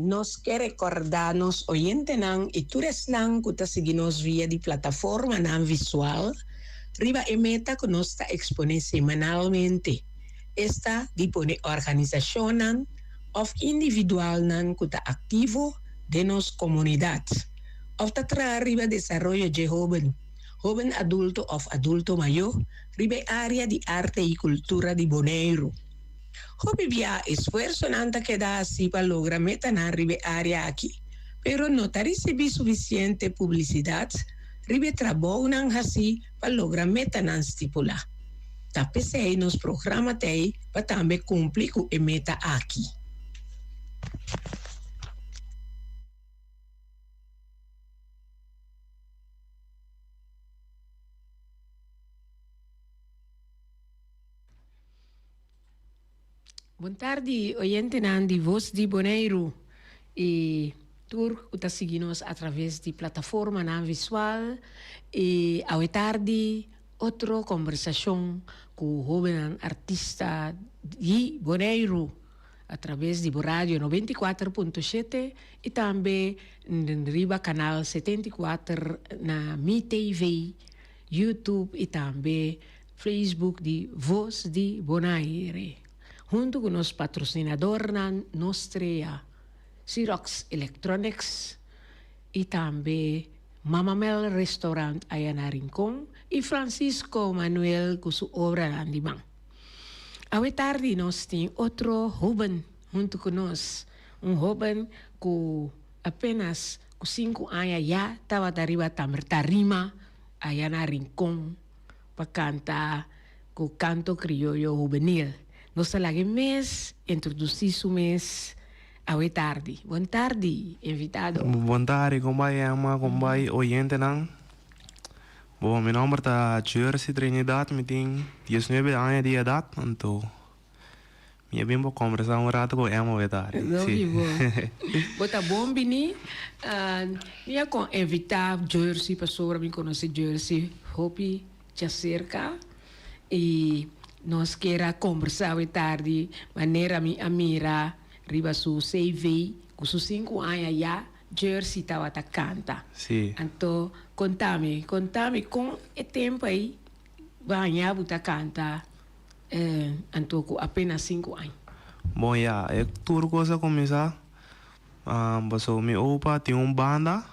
Nos ke rekordá nos oyentenan i tur esnan ku ta sigui nos via di plataformanan visual riba e meta ku nos ta eksponé semanalmente, esta di pone organisashonnan òf individualnan ku ta aktivo den nos komunidat òf ta traha riba desaroyo dje hóben, hóben adulto òf adulto mayó riba e área di arte i kultura di Boneiru. Hopi bia esfuersonan ta keda hasi pa logra metanan riba e área aki, pero no ta risibí sufisiente publisidat riba e trabounan hasi pa logra metanan stipulá. Ta p'esei nos programa t'ei pa tambe kumpli ku e meta aki. Bon tardi oyentenan di Voz di Boneiru y tur cu ta sigui nos a traves di plataformanan visual y awe tardi otro conversacion cu hobennan artista di Boneiru a traves di bo radio 94.7 y tambe riba canal 74 na Mi TV, YouTube y tambe Facebook di Voz di Bonaire. Huntu ku nos patrosinadornan Nostrea, Xerox Electronics i tambe Mama Mel Restaurant aya na Rincon i Francisco Manuel ku su obranan di man. Awe tardi nos tin otro hoben huntu ku nos, un hoben ku apenas ku sinku aña ya tabata riba tarima aya na Rincon. pa kanta ku Kanto Krioyo Hubenil. Nos ta laga e mes introdusí su mes awe tardi. Bon tardi, invitado. Bon tardi, kon bai Emma, kon bai oyentenan. Bon, mi nomber ta Jersey Trinidad, mi tin diesnuebe aña di edat, anto mi a bin pa kombersá un rato ku Emma awe tardi. Hopi bon. Bo ta bon bini. Mi a kon invitá Jersey pasobra mi konosé Jersey hopi djaserka i nos kier a kombersá awe tardi manera mi a mira riba su CV ku su sinku aña ya Jersey tabata kanta. Anto konta mi, konta mi kon e tempu ei baña bo ta kanta Anto ku apenas sinku aña. Bon ya, e tur kos a kuminsá pasobra mi opa tin un banda,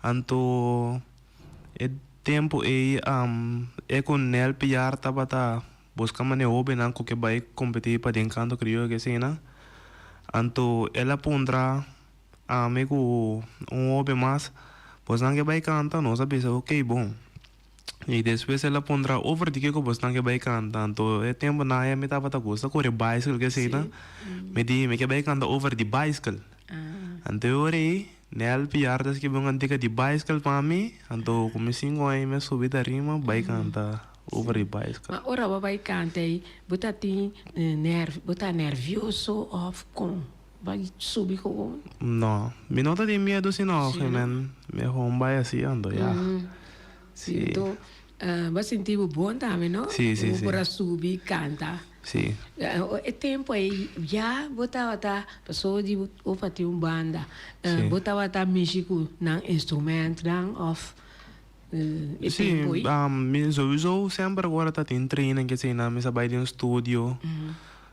anto e tempu ei e ku Nel Piar tabata buska manera hóbennan ku ke bai kompetí pa den kanto krioyo ke asina, anto el a puntra ami ku un hóben mas, bosnan ke bai kanta? Nos a bisa okey bon. I despues el a puntra over di kiko bosnan ke bai kanta. Anto e tempunan aya mi tabata gusta kore baiskel ke asina. Mi di mi ke bai kanta over di baiskel. Anto e ora ei Nel Piar ta skibi un kantika di baiskel pa mi. Anto ku mi sinku aña mi a subi tarima bai kanta over di baiskel. Ma ora bo bai kanta ei bo ta tin bo ta nervioso of kon? Bai subi gewoon? No, mi no ta tin miedu si no, men mi gewoon bai asi anto ya. Sí. Anto, bo a sinti bo bon tambe, no? Sí, sí, sí. Bo por a subi canta. Sí. E tempo ei ya bo tabata, pasobra di bo tabatin un banda, bo tabata mishi cu nan instrumentnan of e tempo ei? Sí, mi souiso semper ora ta tin training eseinan mi sa bai den studio.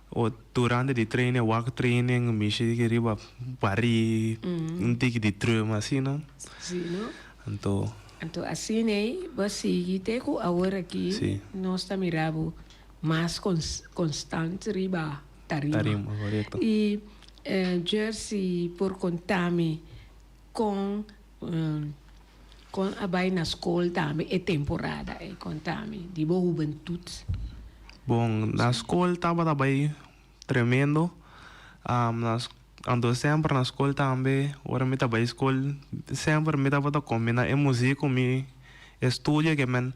O durante di training wak training mishi riba barí un tiki di drum asina. Sí no. Anto. Anto asina ei bo a sigui te ku awor aki nos ta mira bo mas constant riba tarima. Tarima, korekto. I Jersey por konta mi kon kon a bai na skol tambe e temporada ei konta mi di bo hubentut. Bon, na skol tabata bai tremendo. Anto semper na skol tambe ora mi ta bai skol semper mi tabata kombina e muzik ku mi estudio ke men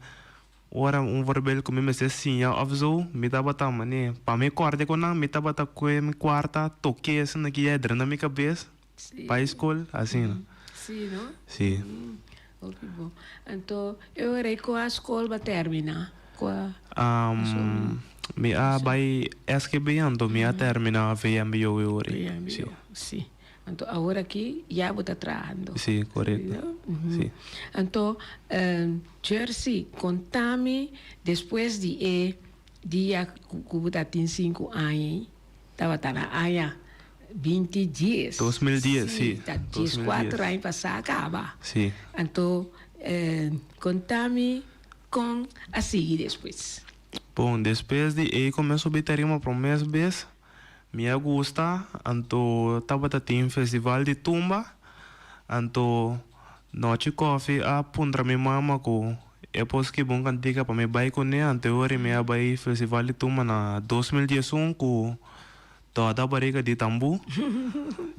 ora un voorbeeld ku mi mester siña of zo mi tabata mane pa mi kòrda ku nan mi tabata kue mi kuarta toke esei ki ya drenta mi kabes Bai skol asina. Sí, no? Sí. Hopi bon. Anto e ora ei kua skol bo a terminá? Kua? Mi a bai SGB anto mi a terminá VMBO e ora ei. VMBO, sí. Anto awor aki ya bo ta trahando. Sí, korekto. Sí. Anto Jersey, konta mi despues di e dia ku bo ta tin sinku aña ei, tabata na aña 2010. 2010, sí. Ta 14 aña pasá kaba. Sí. Anto konta mi kon a sigui despues. Bon, despues di ei ku mi a subi tarima promé bes, mi a gusta, anto tabata tin festival di tumba, anto Nochi Koffie a puntra mi mama ku e por skibi un kantika pa mi bai kuné, anto e ora mi a bai festival di tumba na 2011 ku Dòda Barika di Tambú,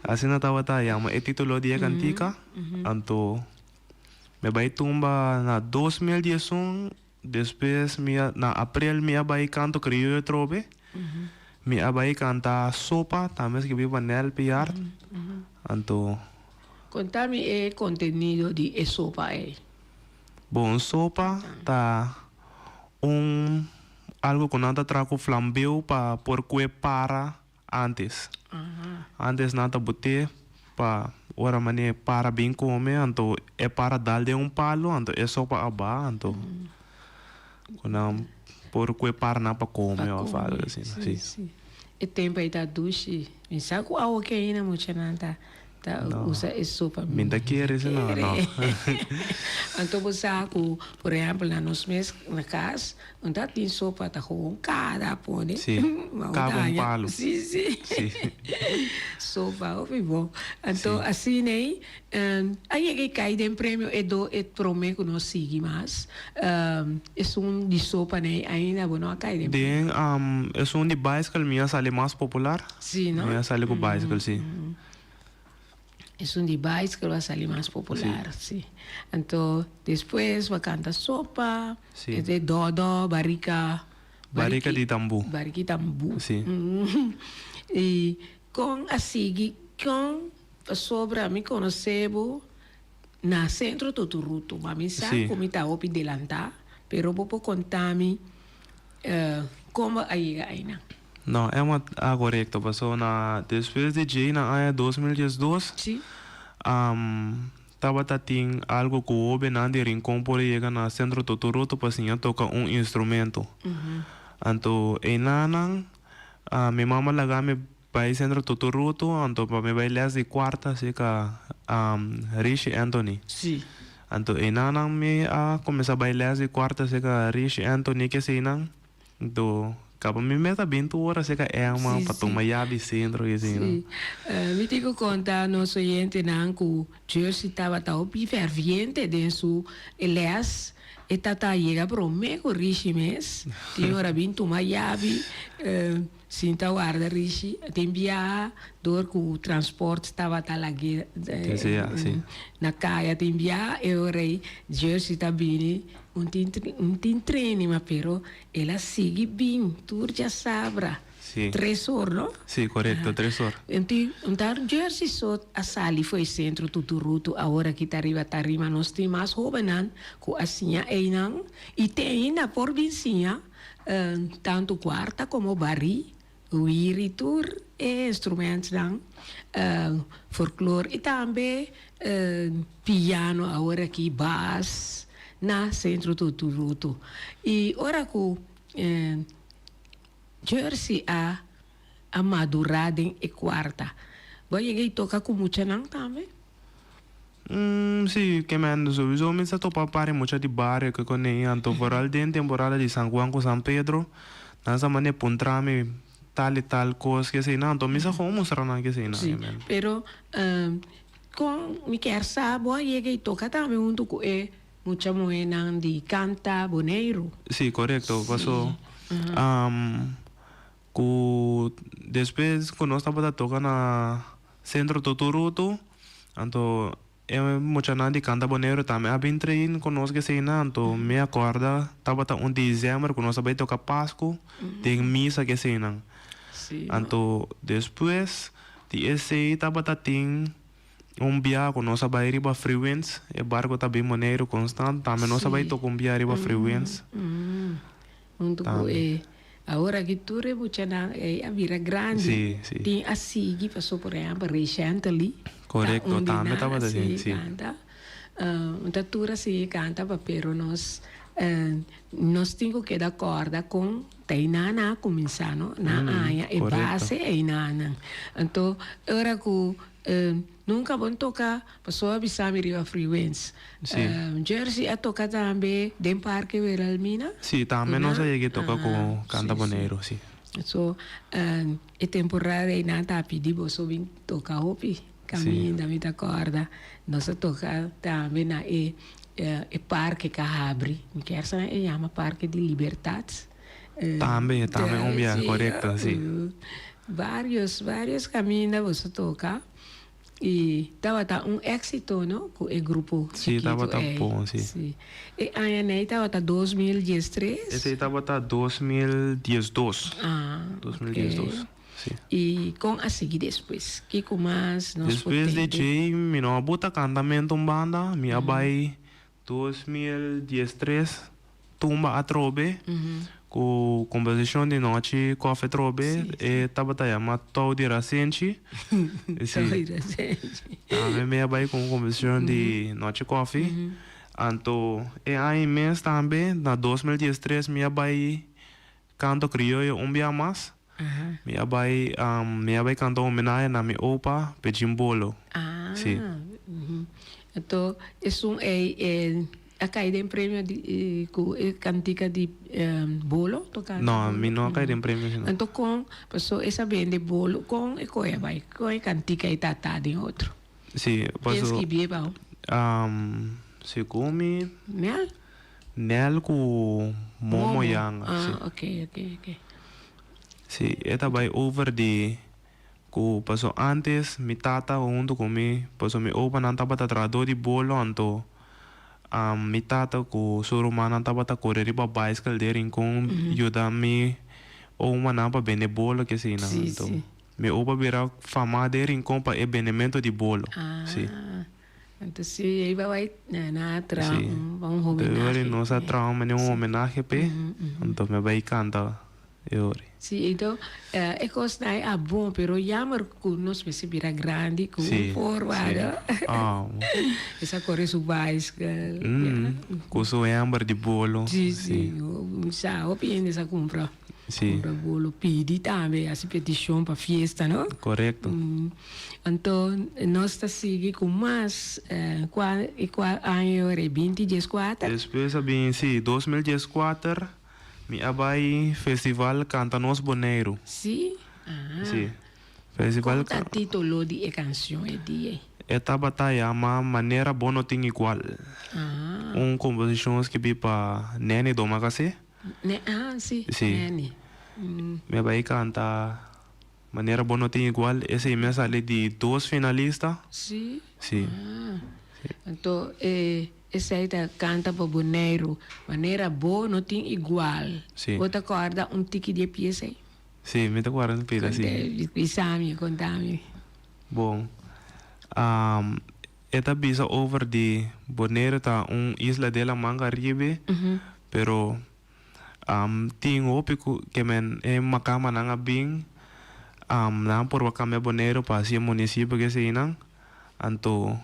asina tabata yama e titulo di e kantika, anto mi a bai tumba na 2011. Despues mi a, na aprel mi a bai Canto Criollo atrobe. Mi a bai canta Sopa, tambe skibi pa Nel Piard. Anto. Conta mi e contenido di e sopa ei. Bon, sopa ta un algo cu nan ta traha cu flambeu pa por cue para Antes. Antes nan ta bot'é pa ora manera e para bin come, anto e para dal den un palo, anto e sopa a baha, anto cu nan por cu e paranan pa come of algo asina, si. Si. E tempo ei ta dushi. Mi sa cu awo ke ainda muchanan ta ta usa e sopa. Mi ta kere si no, no. Anto bo sa cu, por ehempel, na nos mes na cas, Un ta tin sopa ta gewoon kada pone. Sí, kaba un palu. Sí, sí. Sí. Sopa hopi bon. Anto asina ei a yega i kai den premio e do e prome ku nos sigui mas. Esun di sopa nei ainda bo no a kai den premio. Den esun di bicycle mi a sali mas popular. Sí, no? Mi a sali ku bicycle, sí. Esun di bicycle a sali mas popular, si. Anto despues bo a canta sopa, e dodo, barika. Barika di tambu. Barika di tambu. Si. I kon a sigui, kon pasobra mi conoce bo na Centro Toturutu, ma mi sa cu mi ta hopi delanta, pero bo por conta mi kon bo a yega aynan. No, Emma a korekto paso na despues di djei na aña 2012 tabata tin algo ku hobennan di Rincon por yega na Centro Toturoto pa siña toka un instrumento. Anto einanan mi mama laga mi bai Centro Toturoto anto pa mi bai les di kuarta seka Rishi Anthony. Anto einanan mi a kuminsá bai les di kuarta seka Rishi Anthony keseinan. Anto, kaba mi meta binti ora cerca Emma pa tuma yabi centro y asina. Sí. Mi tin cu conta nos oyentenan cu Jersey tabata hopi ferviente den su les. E tata yega prome cu Rishi mes. Tin ora bin tuma yabi sinta warda Rishi. Tin biaha door cu transport tabata lage na caya. Tin biaha e ora ey Jersey ta bini. Un tin un tin treni ma pero el a sigui bin tur djasabra. Sí. Tres or no? Sí, korekto, tres or. Un tin un ta Jersey so a sali for e sentro Tuturutu awor aki ta riba tarima nos tin mas hobennan ku a siña einan i te ainda por bin siña tantu kuarta komo barí wiri tur e instrumentsnan folklor i tambe piano awor aki bas na Centro Tuturutu i ora ku Jersey a a madura den e kuarta bo a yega i toka ku muchanan tambe? Si, ke men souiso mi sa topa par e mucha di bario ke konei anto vooral den temporada di San Juan ku San Pedro nan sa mane puntra mi tal i tal kos ke esei nan anto mi sa kon mustra nan ke esei nan. Si, pero kon mi kier sa bo a yega i toka tambe huntu ku e mucha muhénan di Kanta Boneiru? Si, korekto, paso Ku despues ku nos tabata toka na Sentro Toturutu, anto e muchanan di Kanta Boneiru tambe a bin train ku nos keseinan, anto mi a kòrda tabata un desèmber ku nos a bai toka Pasku den misa keseinan. Anto despues di esei tabata tin un bia ku nos a bai riba Freewinds, e barko ta bin Boneiru konstant, tambe nos a bai toka un bia riba Freewinds. Huntu ku e. Awor aki tur e muchanan ei a bira grandi. Sí, sí. Tin a sigui paso por ehempel Reshantely ta Korekto, un di tambe nan a tabata den, sigui sí. kanta. Un ta tur a sigui kanta pa pero nos nos tin ku keda kòrda kon ta einan nan a kuminsá no, nan a haña e base einan. Anto ora ku nunka bo toka pasobra a bisa mi riba Freewinds. Sí. Jersey a toka tambe den Parke Wilhelmina. Sí, tambe nos a yega toka ku Kanta Boneiru, sí. So e temporada einan ta pidi boso bin toka hopi kaminda mi ta kòrda nos a toka tambe na e e parke ku a habri mi kier sa e yama Parke di Libertat. Tambe, tambe un biaha, korekto, sí. Varios, varios kaminda boso toka i tabata un éksito no ku e grupo Sí, chikitu tabata ei. bon, sí. Sí. E aña nei tabata 2013? Esei tabata 2012. Ah, 2012, ok. sí. I kon a sigui despues? Kiko mas nos por Despues di tende? djei mi no a buta kantamentu un banda, mi a bai 2013 tumba atrobe ku komposishon di Nochi Koffie atrobe e tabata yama Tou di Rasenchi. Tou di Rasenchi. Tambe mi a bai ku un komposishon di Nochi Koffie. Anto e aña mes tambe na 2013 mi a bai Kanto krioyo un bia mas. Mi a bai mi a bai kanta un homenahe na mi opa Pejin Bolo. Si. Ah, anto esun ei a kai den premio di ku e kantika di bolo tokante No, mi no a kai den premio si no. Anto kon paso e sa bende bolo kon e koe a bai kon e kantika ei ta ta den otro? Si, Ken paso skibié bao? Segun mi. Nel? Nel ku Momo Yanga, Ah, si. ok, ok, ok. Si, e ta bai over di ku paso antes mi tata huntu ku mi, paso mi opanan tabata trahadó di bolo anto mi tata ku su rumannan tabata kore riba baiskel den Rincon yuda mi omanan pa bende bolo keseinan. Si, Anto si. mi opa bira famá den Rincon pa e bendemento di bolo, si. Ah. Anto si ei ba bai nan a traha Sí. un un Anto e ora homenahe. nos a traha un manera un homenahe p'e, anto mi a bai kanta e ora. Sí, anto e kosnan ei a bon, pero jammer ku nos mester bira grandi ku un Sí, voorwaarde. sí. Ah. Es a kore su baiskel. Ku su hember di bolo. Sí, sí. Sa hopi hende sa kumpra. Sí. Kumpra bolo, pidi tambe, hasi petishon pa fiesta, no? Korekto. Anto nos ta sigui ku mas kua i kua aña ora e binti dieskuater? Despues a bin, sí, 2014 mi a bai festival Kanta Nos Boneiru. Sí? Aha. Sí. Festival Kon ta titulo di e kanshon e dia ei? E tabata yama Manera Bo No Tin Igual. Aha. Un komposishon skibí pa Nenny Domacassé. Ne, ah, sí, Sí. Nenny. Mi a bai kanta Manera Bo No Tin Igual, esei mi a sali di dos finalista. Sí? Sí. Ah. Anto e esei ta kanta pa Boneiru, Manera Bo No Tin Igual. Sí. Bo ta kòrda un tiki di e piesa ei? Sí, mi ta kòrda un pida, sí. Konta, bisa mi, konta mi. Bon, e ta bisa over di Boneiru ta un isla den laman Karibe, pero tin hopi ku ke men e makamanan a bin, nan por a kambia Boneiru pa hasi e munisipio keseinan, anto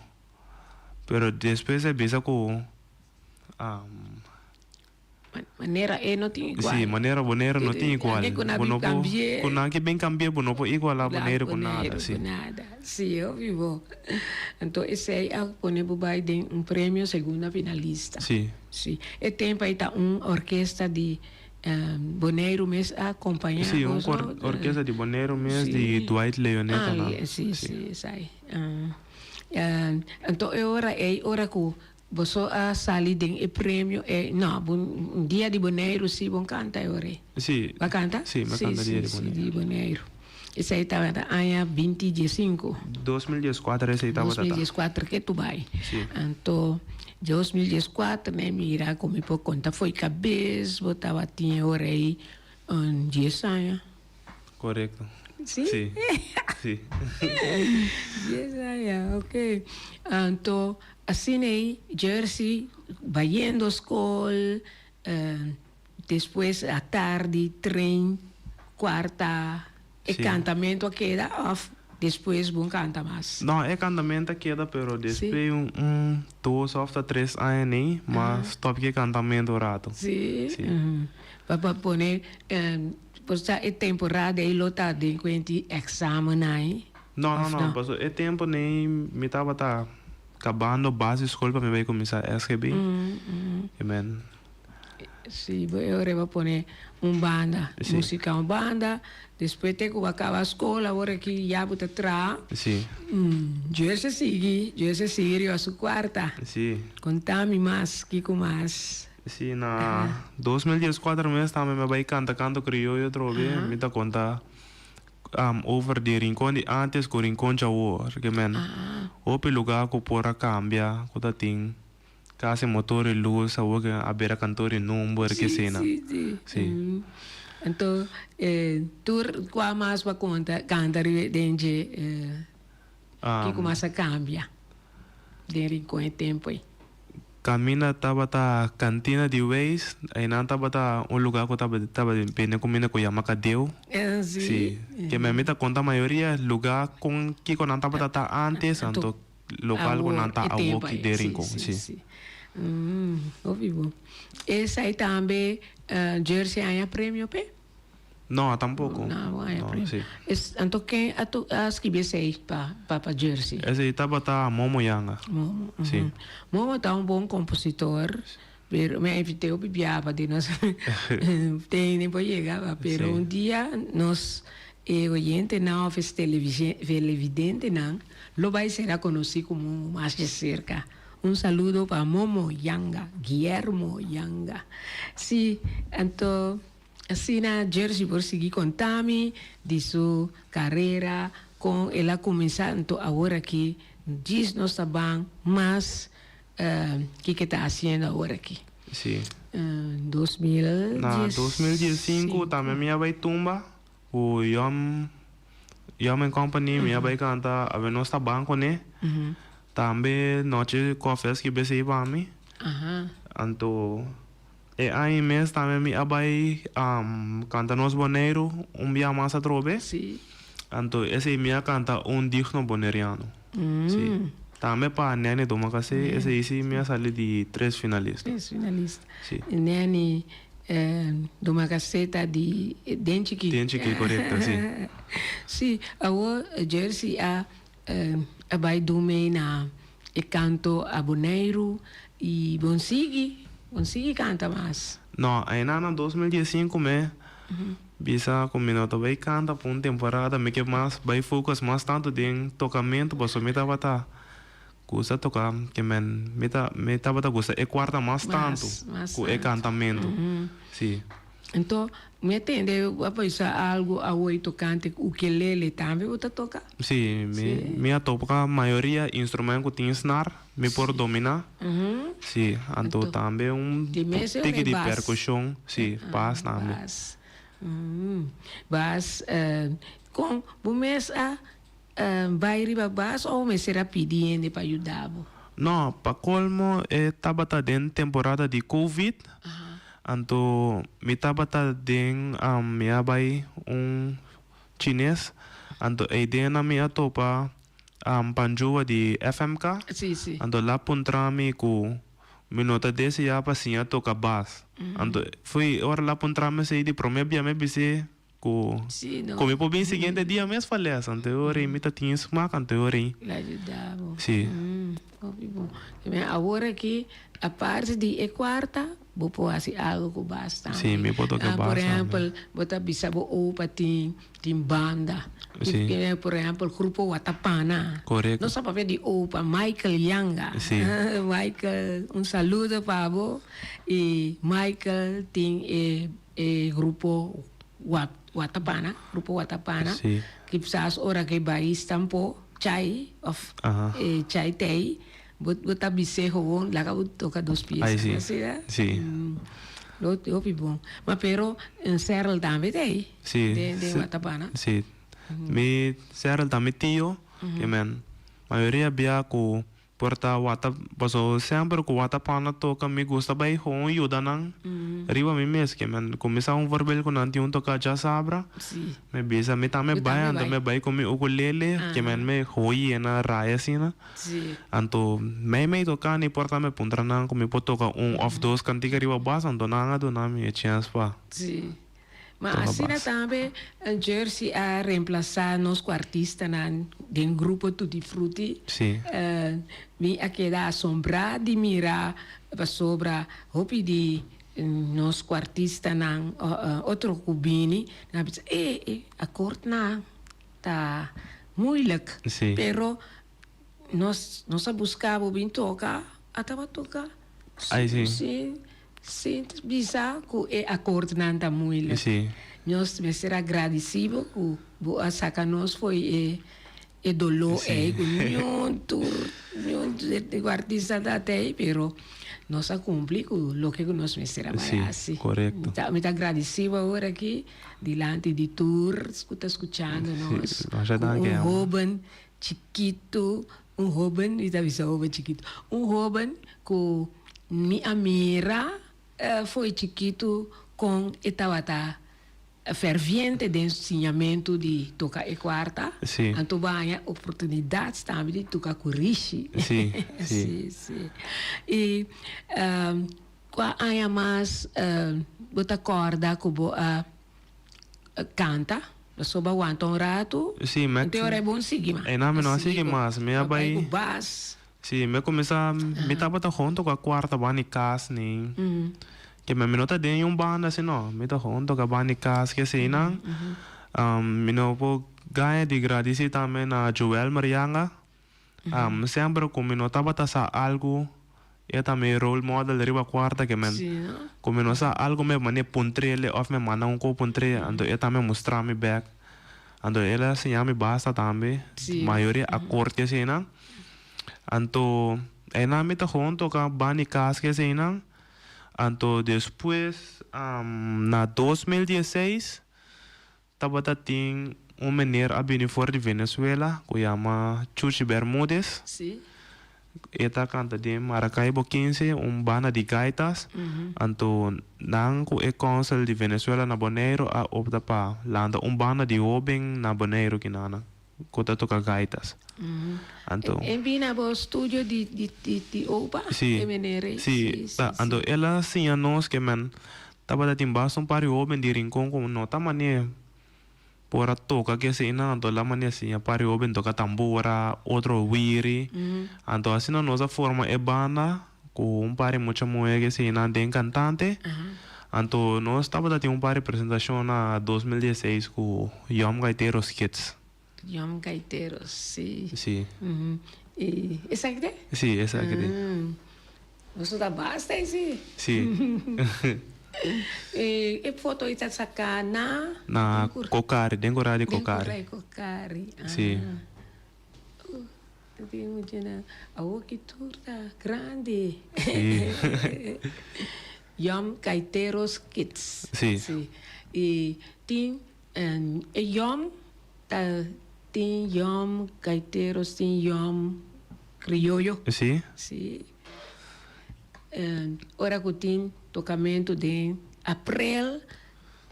pero despues e bisa ku. Manera e no tin igual. Sí, manera Boneiru no tin igual. Anke ku nan Bo bin no por, kambi'é. ku nan ke bin kambi'é bo no por igualá Boneiru ku nada, Boneiru sí. ku nada. Sí, hopi bo. Anto esei a pone bo bai den un premio segunda finalista. Sí. Sí. E tempo ei ta un orkesta di Boneiru mes a kompañá Sí, un boso. orkesta di Boneiru mes di Dwight Leoneta nan. Ah, sí, sí, esei. Anto e ora ei, ora ku Boso a sali den e premio e no bon dia di Boneiru si bon canta e ora ei. Si. Bo a canta? Si, mi a canta dia di Boneiru. Si, si, di Boneiru. Esei tabata aña binti diesinku. 2014 esei tabata ta. 2014 ke tu bai. Si. Anto 2014 mi a mira ku mi por konta fo'i kabes bo tabatin e ora ei un dies aña. Korekto. Sí? Sí. Sí. Dies aña, ok. Anto, asina ei, Jersey, bayendo skol, Despues atardi trein cuarta e cantamento a keda of despues bo canta mas? No, e cantamento a keda pero despues un un dos of ta tres aña nei m'a stop cu e cantamento un rato. Si? Si. Pa pa pone por sa e temporada ei lo ta den cuenti examennan ei? No, no, no, pasobra e tempo nei mi tabata cabando basisschool pa mi bay cuminsa SGB. Amen. Si, bo e ora bo pone un banda, musica un banda, despues te cu bo a caba school awor aki ya bo ta traha. Si. Dios a sigui, Dios a sigui riba su cuarta. Si. Conta mi mas, kico mas? Si, na 2014 mes tambe mi a bay canta canto crioyo atrobe, mi ta conta over di Rincon di antes cu Rincon djawo, rekemen hopi lugar cu por a cambia cu ta tin. Casi motor y luz awor ke a bira kantor y number ke asina. Si, si, si. Si. Anto tur kua mas bo a konta kanta riba den dje kiko mas a kambia den Rincon e tempo ei? Kaminda tabata kantina di Weis, einan tabata un lugar ku tabata bende kuminda ku yama Kadeu. Si. Si. Ke mi ta konta mayoria lugar kon kiko nan tabata ta antes anto Local ku nan ta awoki den Rincon, si. Si, si. Hopi bon. Esai tambe Jersey haña premio p'e? No, tampoco. No, bo haña premio. Si. Anto ken a a skibi esei pa pa Jersey? Esei tabata Momo Yanga. Momo, Si. Momo ta un bon compositor, pero mi a invit'é hopi biaha pa di nos tene por yega, pero un dia nos E oyentenan of es televidentenan lo bai sera konosí ku Momo mas dje serka. Un saludo pa Momo Yanga, Guillermo Yanga. Sí, anto asina Jersey por sigui konta mi di su karera, kon el a kuminsá, anto awor aki djis nos ta ban mas kiko e ta hasiendo awor aki. Sí. 2015. Na 2015 tambe mi a bai tumba. Ku Yom Yom and Company mi a bai kanta awe nos ta ban kuné. Tambe nochi koffie a skibi esei pa mi. Anto e aña mes tambe mi a bai kanta Nos Boneiru un bia mas atrobe. Anto esei mi a kanta Un Digno Boneriano. Si. Tambe pa Nanny Domacassé esei si mi a sali di tres finalista. Tres finalista. Si. Nanny Domacassé ta di Den Chikí. Den Chikí, korekto, si. Si, awor Jersey a a bai dun mei na e kanto a Boneiru i bon sigui, bon sigui kanta mas. No, aina na 2015 me bisa ku mi no ta bai kanta pa un temporada, mi ke mas bai focus mas tantu den tokamentu pasobra mi tabata Gusta toca ke men mi ta mi tabata gusta e cuarta mas tanto cu e cantamento si. Anto mi a tende bo a bisa algo awor tocante ukelele tambe bo ta toca? Si mi mi a toca mayoria instrument cu tin snaar mi por domina si anto tambe un tiki di percusion si bas tambe. Bas con bo mes a Bai riba bas of mester a pidi hende pa yuda bo? No, pa colmo e tabata den temporada di covid, anto mi tabata den mi a bai un chines, anto eyden mi a topa Panjua di FMK, anto el a puntra mi cu mi no ta desea pa siña toca bas, anto fo'i ora el a puntra mi esey di prome bia mi a bis'e Ku ku mi por bin siguiente dia mes pa les anto e ora ei mi ta tin smak anto e ora ei. La yuda bo. Si. Hopi bon. Awor aki aparte di e kuarta bo por hasi algo ku bas tambe. Si mi por toka bas Por tambe. ehempel bo ta bisa bo opa tin tin banda. Si. Por ehempel grupo Watapana. Korekto. Nos ta papia di opa Michael Yanga. Si. Michael un saludo pa bo i Michael tin e E grupo Watapana, grupo Watapana, Sí. kisas ora ke bai stampo chai of Aha. e chai tei, bo bo ta bis'é gewoon laga bo toka dos pies. Ai sí. Asina? Sí. Lo hopi bon. Ma pero Serrel tambe ta ei Sí. den den Watapana. Sí. Mi Serrel ta mi tio, ke men mayoria bia ku. Por ta wata, paso semper ku Watapana toka mi gusta bai gewoon yuda nan riba mi mes. Ke men kuminsá un voorbeeld ku nan tin un toka djasabra, mi bisa mi tambe bai, anto mi bai ku mi ukulele, ke men mi gewoon yena raya asina. Anto mei mei toka ni por ta mi puntra nan ku mi por toka un òf dos kantika riba bas, anto nan a duna mi e chèns pa. Ma Toka asina bas. tambe Jersey a reemplasa nos cu artistanan den grupo Tutti Frutti. Mi a keda asombra di mira pasobra hopi di nos cu artistanan otro cu bini nan a bisa e e akordnan ta moeilijk pero nos nos a busca bo bin toca a taba toca sin Sin bisa ku e akordnan ta muilik. Nos mester a gradisí bo ku bo a saka nos fo'i e e doló ei ku niun tur niun artista ta atei pero nos a kumpli ku loke ku nos mester a bai hasi. Mi ta gradisí bo awor aki dilanti di tur ku ta skuchando nos ku un hóben chikitu un hóben mi ta bisa hóben chikitu un hóben ku Mi a mira fo'i chikitu kon e tabata ferviente den siñamentu di toka e kuarta. Anto bo a haña oportunidat tambe di toka ku Rishi. Sí, sí. I kua aña mas bo ta kòrda ku bo a kanta? Pasobra bo a wanta un ratu, anto e ora e bon sigui mas. Mi no a sigui mas. Mi a bai ku bas. Sí, mi a kuminsá, mi tabata gewoon toka kuarta banda di kas ni, ke mi no ta den un banda asina no, mi ta gewoon toka banda di kas ke asina. Mi no por gaña di gradisí tambe na Joel Marianga, semper ku mi no tabata sa algu e ta mi role model riba kuarta ke men, ku mi no sa algu mi manda e puntr'el òf mi manda un kos puntr'e anto e tambe mustra mi bèk, anto el a siña mi basta tambe, mayoria akord ke asina. Anto einan mi ta gewoon toka bani kas ke eseinan. Anto despues na 2016 tabata tin un meneer a bini for di Venezuela ku yama Chuchi Bermudez. E ta kanta den Maracaibo 15, un banda di gaitas. Anto nan ku e kònsel di Venezuela na Boneiru a opta pa lanta un banda di hóben na Boneiru kinanan. Ku ta toka gaitas. Anto. E bini na bo studio di di di di opa? Si. E meneer ei? Si. Ta anto el a siña nos ke men tabata tin basta un par di hoben di Rincon ku no ta manera por a toka ke asina anto el a manera siña par di hoben toka tambora, otro wiri. Anto asina nos a forma e banda ku un par di mucha muher ke asina den kantante. Anto nos tabata tin un par di presentashon na 2016 ku Yom Gaiteros Kids. Yom Gaiteros, si. Si. I esaki te? Si, esaki te. Boso ta basta esi. Si. I e foto ei ta saká na? Na Kokari, den Kura di Kokari. Den Kura di Kokari, ah. Si. Ta tin muchanan awor ki tur ta grandi. Sí. Yom Gaiteros Kids. Sí. Sí. I tin e yom ta tin yom gaiteros tin yom krioyo. Sí. Sí. Ora ku tin tokamentu den aprel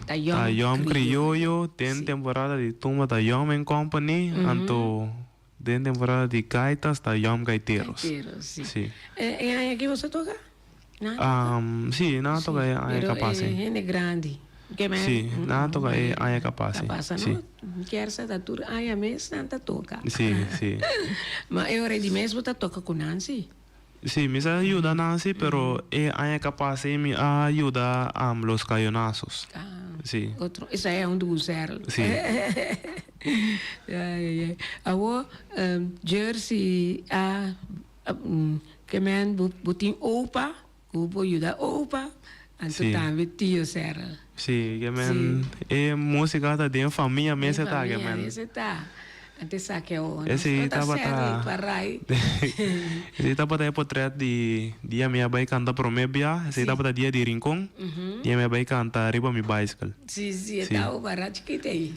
ta yom Ta yom krioyo. krioyo den temporada di tumba ta Yom and Company anto Den temporada di gaitas ta Yom Gaiteros. Gaiteros, si. Si. E aña aki boso toka? Nan a toka? Si, nan a toka e aña Pero ka pasa. e hende grandi. Ke men. Si, nan a toka e aña ka pasa. Ka pasa, Si. no? Kersa ta tur aña mes nan ta toka. Si, si. Ma e ora di mes bo ta toka ku nan, si? Si, mi sa yuda nan si, pero e aña ka pasa mi a yuda Los Cayonazos. Ah, Si. otro, esei a un dugusèrl. Si. Ai, ai, ai. Awor, Jersey a, ke men bo, bo tin opa, ku bo yuda opa, anto Si. tambe tio Sèrl. Si, ke men e músika ta den famia mes e ta, ke Den men. famia mes e ta. Antes sa ke o nos Esei no ta tabata Sèrl parai. Esei tabata e potret di dia mi a bai kanta promé bia, esei Si. tabata dia di Rincon, dia mi a bai kanta riba mi baisikl. Si, si, e Si. taba para chikit ei.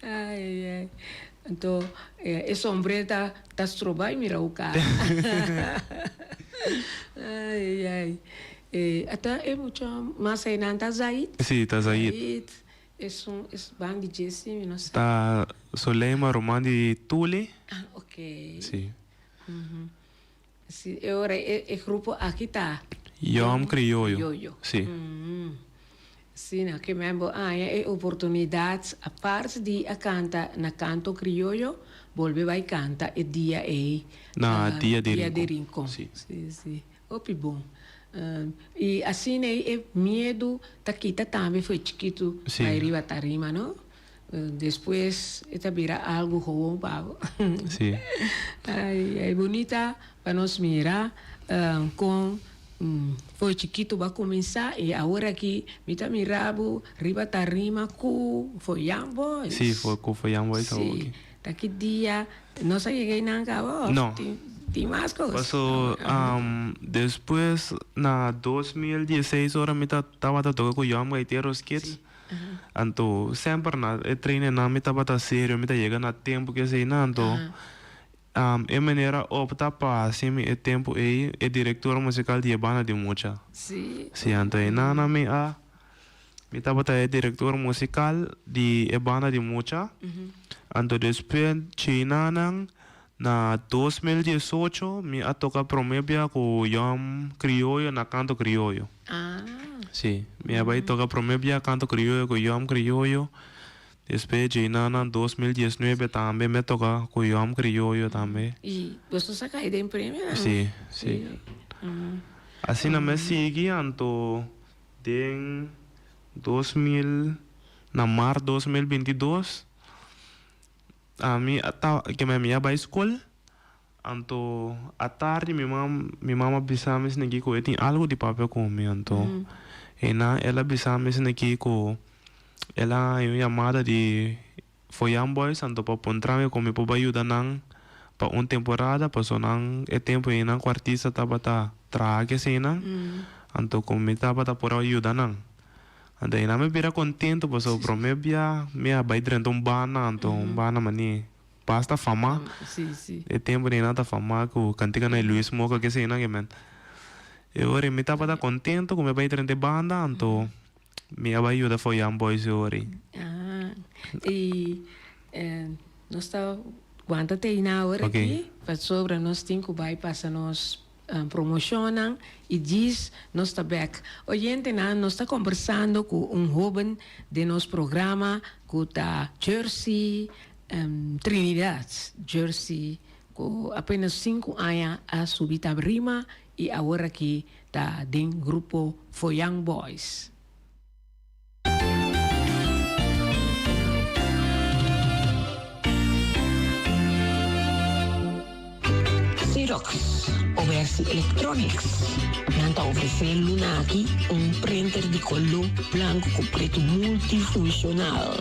Ai, ai. Anto e sombré ta ta stroba y mira bo cara. Ay ay. Ata e mucha mas einan ta Zaid? Si, ta Zaid. Zaid. Esun es ban di Jessy mi no sa. Ta Soleima ruman di Tuli. Ah ok. Si. Si e ora e e grupo aki ta. Yom Crioyo. Crioyo. Si. Si na ke men bo haña e oportunidad apart di a canta na Canto Crioyo bolbe bai canta e dia ey Na Dia di Dia di Rincon. Rincon. Si. Si si. Hopi bon. Y asina ey e miedu ta kita tambe for e chikitu bai riba tarima no. Despues e ta bira algu gewoon pa bo. Sí. Ay, ay bunita pa nos mira con for chikitu bo a cuminsa y awor aki mi ta mira bo riba tarima cu for Young Boys. Sí, for cu for Young Boys awor aki. Sí. Ta ki dia nos a yega einan caba of No. tin mas cos? Paso despues na 2016 ora mi ta tabata toca cu Young Gaiteros Kids. Anto semper na e trainingnan mi tabata serio, mi ta yega na tempu ku eseinan. Anto e meneer a opta pa hasi mi e tempu ei e direktor musikal di e banda di mucha. Sí, anto einan mi a mi tabata e direktor musikal di e banda di mucha. Anto despues chinanan na 2018 mi a toka prome bia ku Yom Krioyo na Kanto Krioyo. Sí, mi a bai toka prome bia Kanto Krioyo ku Yom Krioyo. Despues djei na 2019 tambe mi a toka ku Yom Krioyo tambe. I boso sa kai den premionan? Sí, sí. Asina mi a sigui anto den 2000, na mart 2022. Ami a ta keme mi a bai skol, anto atardi mi mam mi mama bisa mi esaki ku e tin algu di papia ku mi, anto einan el a bisa mi esaki ku el a haña un yamada di Foyan Boys anto pa puntra mi ku mi por bai yuda nan pa un temporada pasobra nan e tempu einan ku artista tabata traha keseinan anto ku mi tabata por a yuda nan. Anto einan mi bira contento pasobra prome bia mi a bai drenta un banda anto un banda mane basta fama. E tempo di einan ta fama cu canticanan di Luis Moca kese einan ke men. E ora mi tabata contento cu mi a bai drenta e banda anto mi a bai yuda Foyan Boys e ora ei. Y nos ta wanta te einan awor aki pasobra nos tin cu bai pasa nos Promocionnan y djis nos ta bek. Oyentenan, nos ta combersando cu un hoben den nos programa cu ta Jersey Trinidad. Jersey cu apenas sinku aña a subi tabrima y awor aki ta den grupo Foyan Boys. Xerox, Obersi Electronics, nan ta ofresé luna aki un printer di koló blanku ku pretu multifunshonal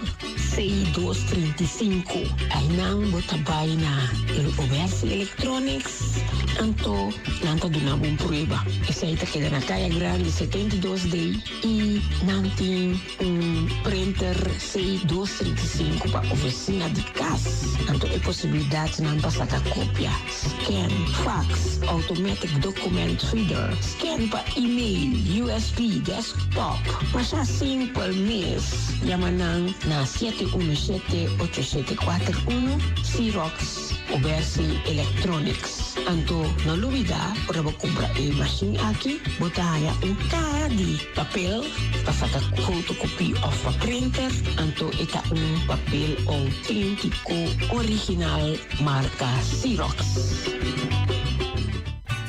C235. Einan bo ta bai na el Obersi Electronics, anto nan ta duna bo un prueba. Esei ta keda na Kaya Grandi 72D. I nan tin un printer C 235 pa oficina di cas. Anto e posibilidadnan pa saca copia, scan, fax, automatic document reader, scan pa email, USB, desktop. Masha simpel mes. Yama nan na 717-8741, Xerox Obersi Electronics. Anto no lubida ora bo cumpra e machine aki bo ta haya un caha di papel pa saca fotocopie of pa printer, anto e ta un papel autentico original marca Xerox.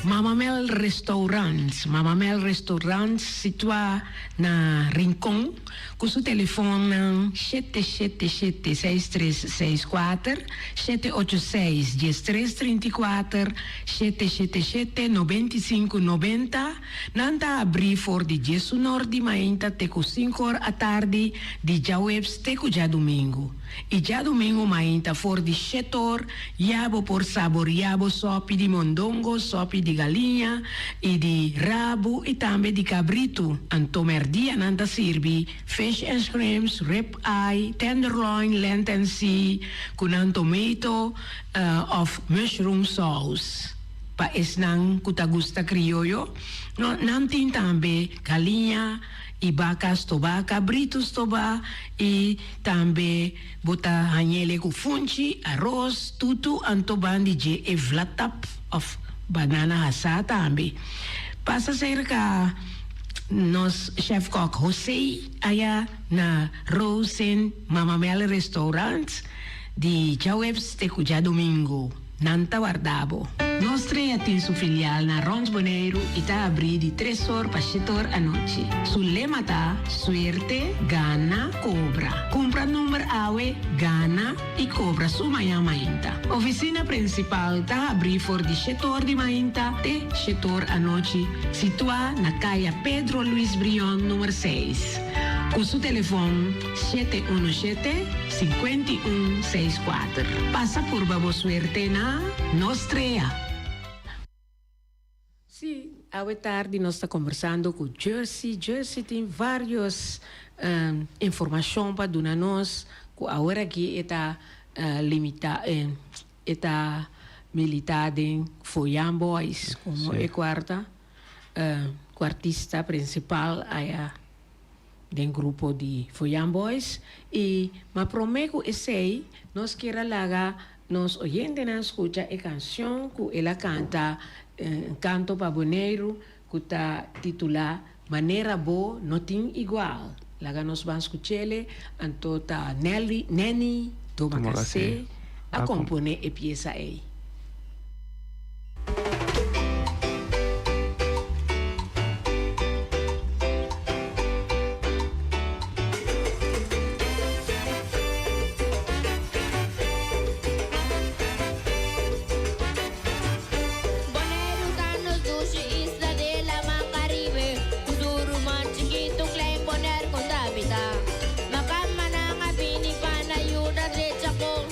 Mama Mel Restaurant, Mama Mel Restaurant situa na Rincon Ku su telefonnan 777 6364, 786 1334, 777 95 90, nan ta abrí for di diesunor di mainta te ku sinkor atardi di djaweps te ku djadumingu. I djadumingu mainta for di shetor ya bo por saboria bo sòpi di mondongo, sòpi di galiña i di rabu i tambe di kabritu. Anto mèrdia nan ta sirbi fish and shrimps, rib eye, tenderloin, lent and sea ku nan tomato òf mushroom saus. Pa esnan ku ta gusta krioyo, nan tin tambe galiña i baka stobá, kabritu stobá i tambe bo ta hañ'ele ku funchi, aros, tutu anto ban di dje e vlatap òf banana hasá tambe. Pasa serka nos chèfkòk José aya na Rosen Mama Mel Restaurant di djaweps te ku djadumingu. Nan ta warda bo. Nos Trea tin su filial na Rond Boneiru i ta abrí di tres or pa shete or anochi. Su lema ta, Suerte, gana, kobra. Kumpra number awe, gana i kobra su mañan mainta. Ofisina prinsipal ta habrí for di shete or di mainta te shete or anochi, situá na Kaya Pedro Luis Brion number seis. Ku su telefon 717 51 64. Pasa purba bo suerte na Nos Trea. Sí, awe tardi nos ta kombersando ku Jersey. Jersey tin varios informashon pa duna nos ku awor aki e ta limita e ta milita den Foyan Boys komo e kuarta kuartista prinsipal aya den grupo di Foyan Boys y ma prome cu esey nos kier a laga nos oyentenan scucha e cancion cu el a canta Canto pa Boneiru cu ta titula Manera Bo No Tin Igual. Laga nos ban scuchele anto ta Nelly Nenny Domacassé a compone e pieza ey. Boneiru ta nos dushi isla de laman Karibe Ku su ruman chikitu Klein Bonaire kon ta habitá Makamanan a bini pa nan yuda drecha kos.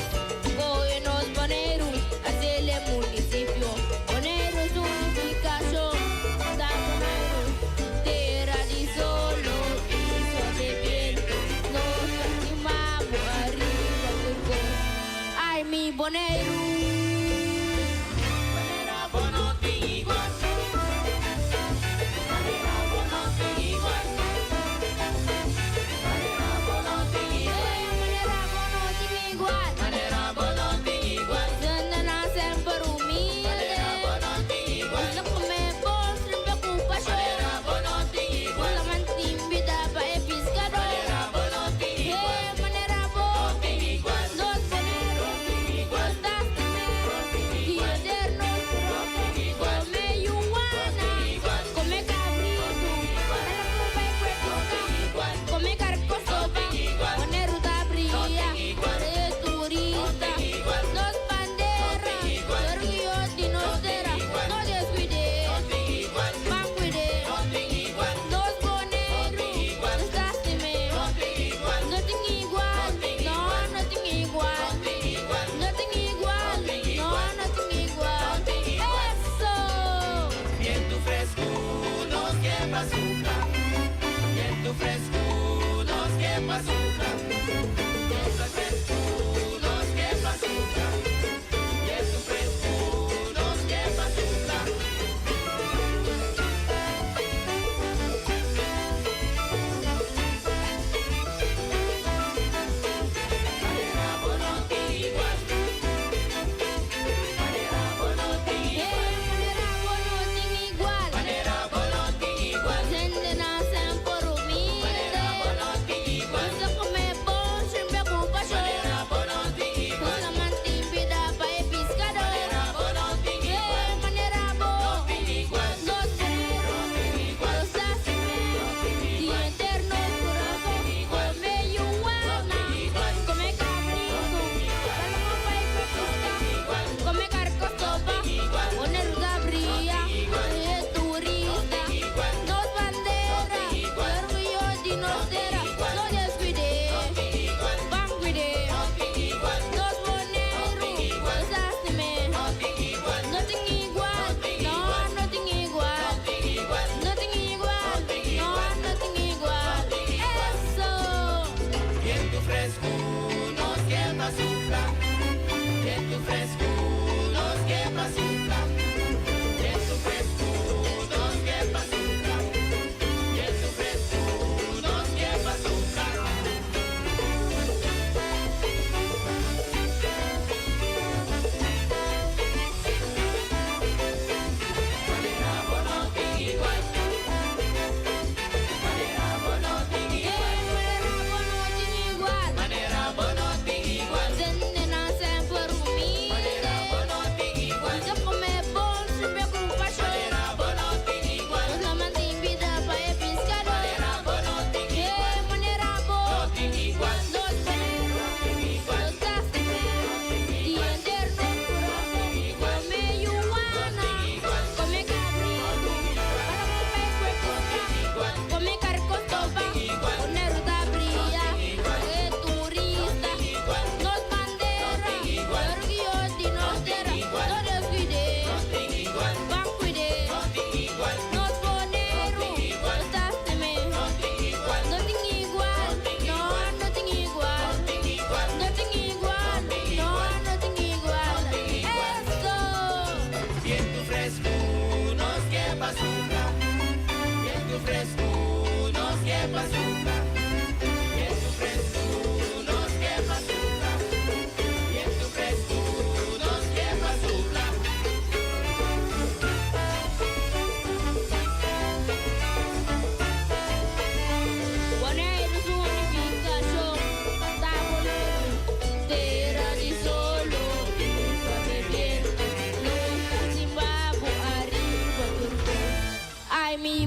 Kohe nos Boneiru, hacele municipio. Boneiru su nificacion ta Boneiru, tera di solo y suave biento. Nos ta stima bo ariba tur cos. Ay mi Boneiru. Manera bo no tin igual. Manera bo no tin igual. Manera bo no tin igual. Manera bo no tin igual. Manera bo no tin igual. Zunda nan semper humilde. Manera bo no tin igual. Nos ta come bos sin preocupacion. Manera bo no tin igual. Nos ta mantin bida pa e piscador. Manera bo no tin igual. Hey, manera bo no tin igual. Nos Boneiru no tin igual. Nos ta.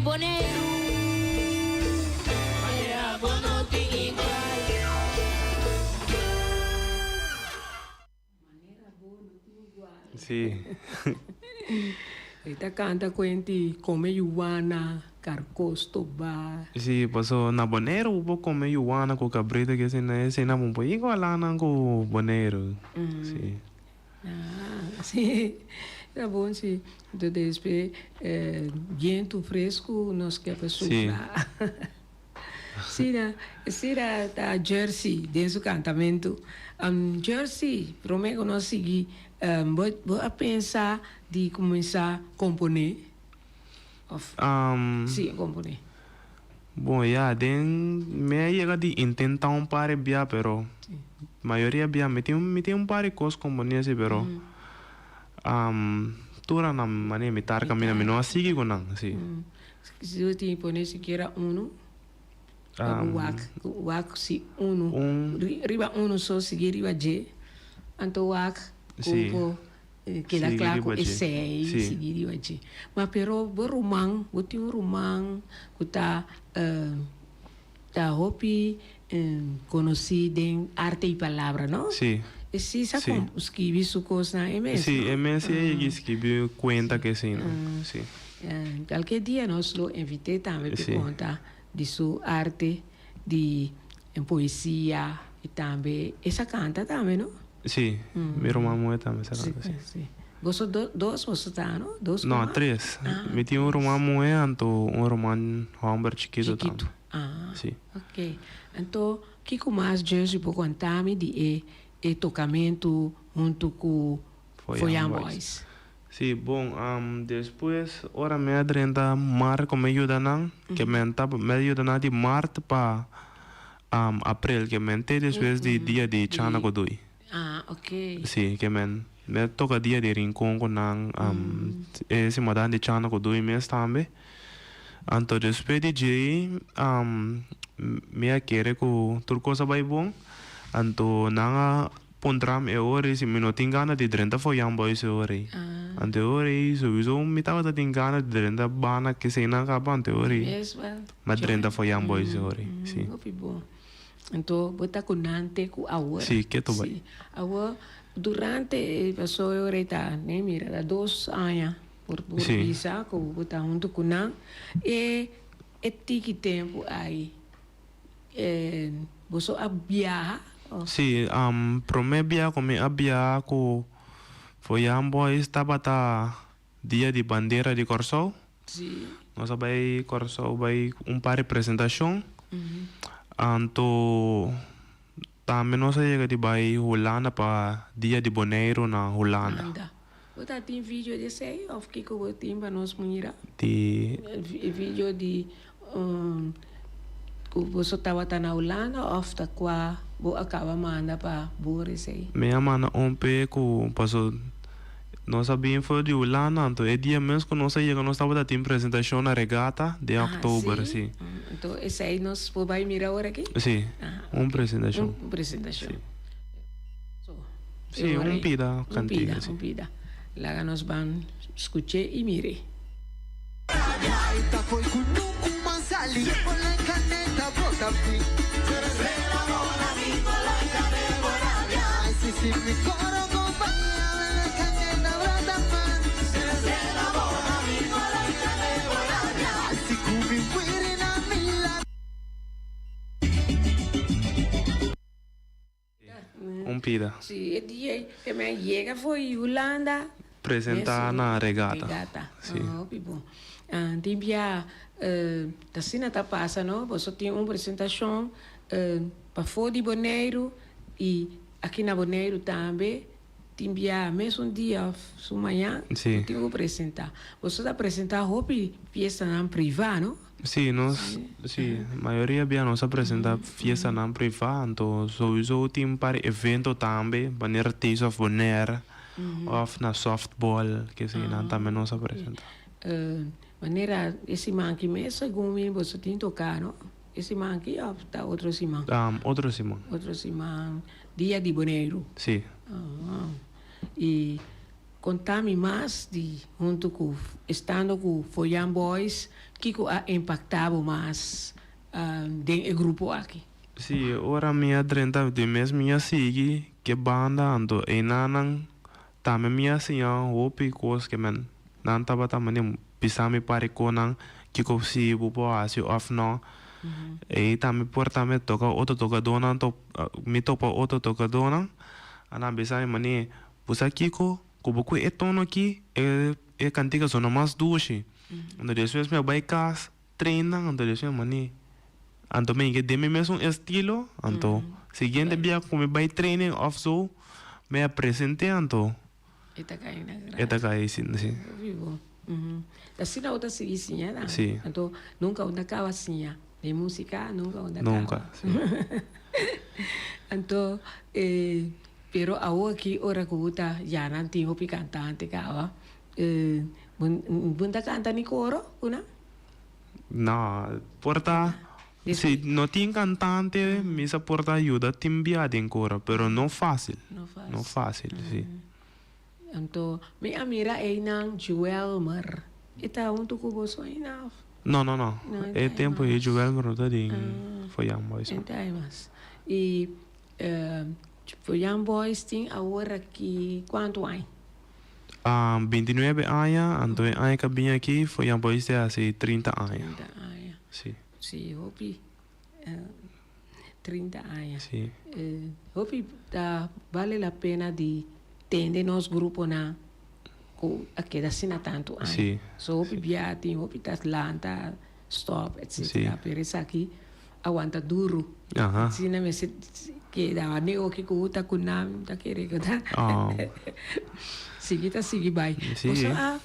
Boneiru. Manera bo no tin igual. Sí. E ta canta cuenti come yuwana, carco stoba. Sí, paso na Boneiru bo por come yuwana cu cabrito que esei esei nan bo por iguala nan cu Boneiru. Sí. Ah, sí. Ta bon sí. Entonces despues bientu fresco nos ke pa supla. Sira, Sira ta Jersey den su kantamentu. Jersey, promé ku nos sigui, bo bo a pensa di kuminsá komponé? Òf sí, komponé. Bon, ya, den mi a yega di intentá un par di bia, pero mayoria bia mi tin mi tin un par di kos komponé si, pero tur a nan manera mi tar kaminda mi no a sigui ku nan, si. Si bo tin pone sikiera unu pa bo wak, wak si unu riba unu so sigui riba dje, anto wak ku bo keda kla ku esei sigui riba dje. Ma pero bo ruman, bo tin un ruman ku ta ta hopi konosí den arte i palabra no? E si sa skibi su kosnan e mes no? Si, e mes si e yegi skibi kuenta ke eseinan, si. Cualkier dia nos lo invité tambe pa conta di su arte di poesia y tambe e sa canta tambe no? Si, mi ruman muhe tambe sa canta si. Si. Boso dos boso ta no? Dos ruman? No, tres. Mi tin un ruman muhe anto un ruman homber chikito tambe. Chikito, ah. Si. Ok. Anto kico mas Jersey por conta mi di e e tocamento hunto cu Foyan Boys? Sí, bon, despues ora mi a drenta mar ku mi yuda nan, ke men ta mi a yuda nan di mart pa aprel, ke men te despues di dia di Chana ku Dui. Ah, ok. Sí, ke men mi a toka dia di Rincon ku nan, e simadan di Chana ku Dui mes tambe. Anto despues di djei mi a kere ku tur kos a bai bon, anto nan a Puntra mi e ora ei si mi no tin gana di drenta foyan boys e ora ei. Anto e ora ei souiso mi tabata tin gana di drenta banda keseinan kaba anto e ora ei mi a drenta foyan boys e ora ei, si. Hopi bon. Anto bo ta ku nan te ku awor? Si, ke to bai. Si. Awor durante e paso e ora ei ta, ne mira, ta dos aña por por bisa ku bo ta huntu ku nan. E e tiki tempu ai Boso a biaha of? Sí, promé bia ku mi a biaha ku Foyan Boys tabata dia di bandera di Kòrsou. Sí. Nos a bai Kòrsou bai un par di presentashon. Anto tambe nos a yega di bai Hulanda pa dia di Boneiru na Hulanda. Hulanda. Bo ta tin video di esei of kiko bo tin pa nos mira? Di. Video di ku boso tabata na Hulanda of ta kua bo a kaba manda pa bor esei? Mi a manda un p'e ku paso nos a bin for di Hulanda anto e dia mes ku nos a yega nos tabata tin presentashon na Regata den oktober si. Anto esei nos por bai mira ora aki? Si, un presentashon. Un presentashon. Si, un pida kantiga si. Un pida, un pida. Laga nos ban skuch'é i mir'é. Un pida. Si e dia e men yega fo'i Hulanda. Presenta na regata. Regata. Si. Hopi bon. Tin bia ta asina ta pasa no, boso tin un presentashon pafó di Boneiru i aki na Boneiru tambe tin bia mesun dia òf su mañan Si. tin ku presenta. Boso ta presenta hopi fiestanan privá no? Sí, nos, sí, mayoria bia nos a presenta fiestanan privá, anto souiso tin un par di evento tambe, manera Taste of Bonaire òf na softball, kesenan tambe nos a presenta. Manera e siman aki mes segun mi boso tin toká no? E siman aki òf ta otro siman? Otro siman. Otro siman, dia di Boneiru. Sí. I. Konta mi mas di huntu ku estando ku Foyan Boys, kiko a impaktá bo mas den e grupo aki? Sí, ora mi a drenta di mes mi a sigui ke banda anto einanan tambe mi a siña hopi kos ke men nan tabata mane bisa mi pari konan kiko si bo por hasi òf no. Ei tambe por tambe toka otro tokadónan mi topa otro tokadónan a nan bisa mi mane Bo sa kiko? Ku bo kue e tono aki, e e kantika sona mas dushi. Anto despues mi a bai kas, train nan, anto despues mi a mani. Anto mi ke den mi mesun estilo, anto siguiente bia ku mi bai training òf so, mi a present'é anto E ta kai na e ta kai si si. Hopi bo. Asina bo ta sigui siña nan. Si. Anto nunka bo ta kaba siña. Den músika nunka bo ta kaba. Nunka, si. Anto e Pero awo aki ora ku bo ta ya nan tin hopi kantante kaba bo bo ta kanta ni koro ku nan? No, por ta si no tin kantante mi sa por ta yuda tin bia den koro pero no fácil, no fácil si. Anto mi a mira einan Joelmer e ta huntu ku boso aina of? No no no e tempo ei Joelmer no ta den Foyan Boys. E ta mas i Foyan Boys tin awor aki kuantu aña? 29 aña, anto e aña ku a bini aki Foyan Boys ta hasi 30 aña. 30 aña. Si. Si, hopi 30 aña. Si. Hopi ta bale la pena di tende nos gruponan ku a keda asina tantu aña. Si. So hopi bia tin hopi ta lanta, stop, etcetera. Si. Pero esaki a wanta duru. Aha. Asina mester keda neoki ku ta ku nan ta kere ku ta. Oh. Sigui ta sigui bai. Si. Boso a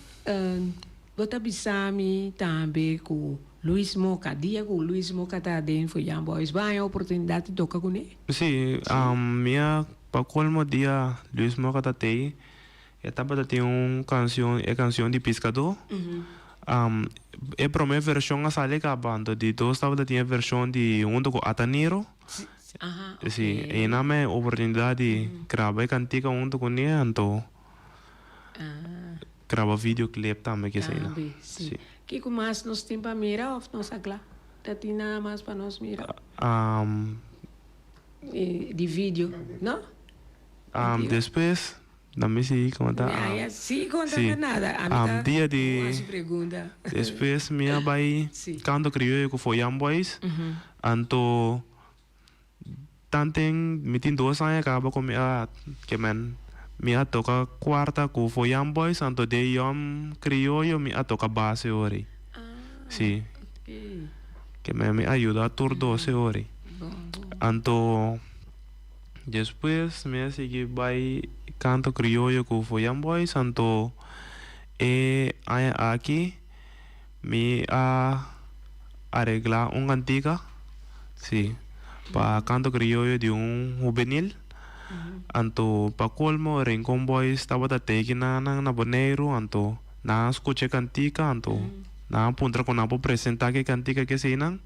bo ta bisa mi tambe ku Luis Moka, dia ku Luis Moka ta den Foyan Boys, bo a haña oportunidat di toka kuné? Si, mi a pa kolmo dia Luis Moka ta tei, E tabata tin un canción, e canción di Piscadó. E prome version a sali caba, anto di dos tabata tin e version di hunto cu Ataniro. Aha, ok. Si, e nan me oportunidad di graba e cantica hunto cu ne, anto graba videoclip tambe kisina. Tambe, si. Kico mas nos tin pa mira of nos a cla? Ta tin nada mas pa nos mira? Di video, no? Despues Na mi sigui konta. Mi a sigui konta pa nada. Ami ta Dia di hasi pregunta. Despues mi a bai Canto Crioyo ku Foyan Boys. Anto tanten mi tin dos aña kaba ku mi a ke men mi a toka kuarta ku Foyan Boys anto den Yom Crioyo mi a toka base ori. Si. Ke men mi a yuda tur dos e ori. Anto. Despues mi a sigui bai Canto Crioyo cu Foyan Boys anto e aña aki mi a aregla un cantica, si, pa Canto Crioyo di un hubenil. Anto pa colmo Rincon Boys tabata teki nan na Boneiru anto nan a scucha e cantica anto nan a puntra cu nan por presenta ki cantica keseinan.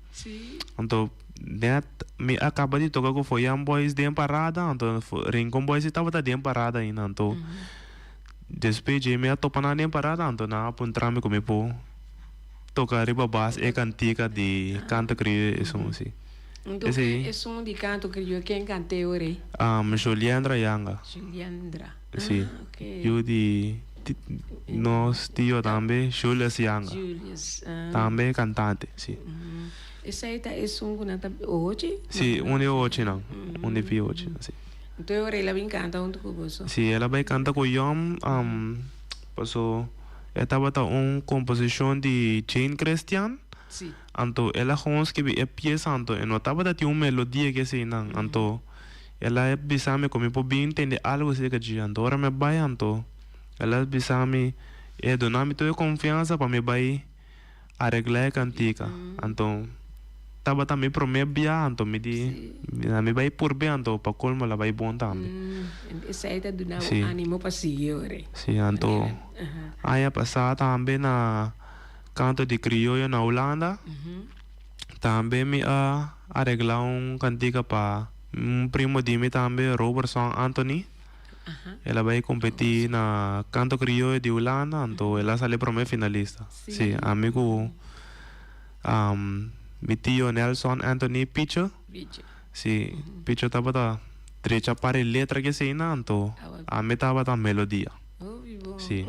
Anto net mi a kaba di toka ku Foyan Boys den parada, anto Rincon Boys si tabata den parada ainda, anto despues dje mi a topa nan den parada, anto nan a puntra mi ku mi por toka riba bas e kantika di Kanto Krioyo esun si. Anto esun di Kanto Krioyo ken kant'é ora ei? Juliandra Yanga. Juliandra, Si, yu di nos tio tambe, Julius Yanga. Julius, ah. Tambe kantante, si. Esei ta esun ku nan ta ohochi? Si, un di e ohochinan, un di e ohochinan, si. Anto e ora el a bin kanta huntu ku boso? Si, el a bai kanta ku Yom, paso e tabata un komposishon di Jane Christian. Si. Anto el a gewoon skibi e piesa, anto e no tabata tin un melodia ke eseinan, anto El a bisa mi ku mi por bin tende algu aserka dje. Anto ora mi a bai anto el a bisa mi, e duna mi tur e konfiansa pa mi bai areglá e kantika. Anto tabata mi promé bia anto mi di mi bai purbe anto pa kolmo el a bai bon tambe. Esei ta duna bo ánimo pa sigui ora. Si, anto aña pasá tambe na Kanto di Krioyo na Hulanda. Tambe mi a areglá un kantika pa un primo di mi tambe, Robertson Anthony. El a bai kompetí na Kanto Krioyo di Hulanda, anto el a sali promé finalista. Sí, ami ku mi tio Nelson Anthony Picho. Sí, Picho tabata drecha par e letra ku eseinan, anto ami tabata melodia. Sí.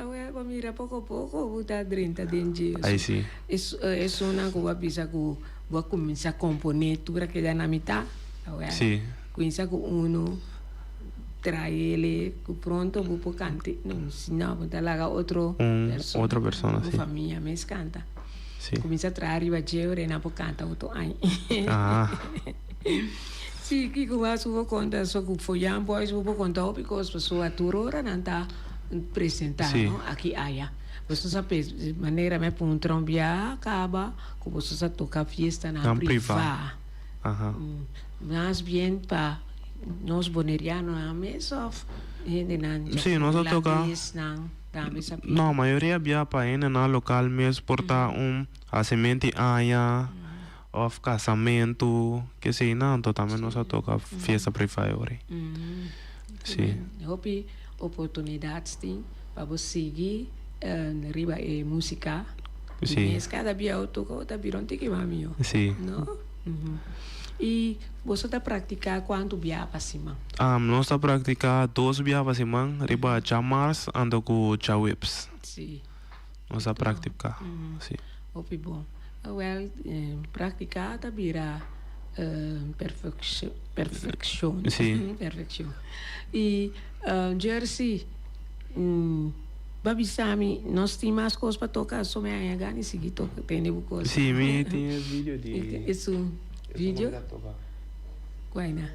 Awel bo mira poko poko bo ta drenta den dje. Ai sí. Esunnan ku bo a bisa ku bo a kuminsá komponé tur a keda na mitá. Awel. Sí. Kuminsá ku unu traele ku pronto bo por kant'é. No, si no bo ta laga otro Un otro persona, sí. Bo famia mes kanta. Sí. Kuminsá traha riba dje ora nan por kanta otro aña. Ah. Sí, kiko mas bo por konta? So ku Foyan Boys bo por konta hopi kos pasobra tur ora nan ta presentá, Sí. no? Aki aya. Boso sa pes manera mi a puntra un bia kaba ku boso sa toka fiestanan Nan privá. privá. Aha. Mas bien pa nos bonerianonan mes òf hendenan Sí, nos a toka. hulandesnan tambe sa pidi? No, mayoria bia pa hendenan lokal mes por ta un hasementi aña. Of kasamentu, kesei nan, anto tambe nos a toka fiesta privá e ora ei. Sí. Hopi oportunidat tin pa bo sigui riba e músika. Sí. Mes kada bia bo toka bo ta bira un tiki mas mihó. Sí. No? I boso ta praktiká kuantu bia pa siman? Nos ta praktiká dos bia pa siman, riba djamars anto ku djaweps. Sí. Nos a praktiká, sí. Hopi bon. Awel, praktiká ta bira perfekshon. Sí. Perfekshon. I Jersey, bo a bisa mi nos tin mas kos pa toka, so mi haña gana di sigui toka, tende bo kos. Sí, mi tin e video di. Esun video? Kuaina?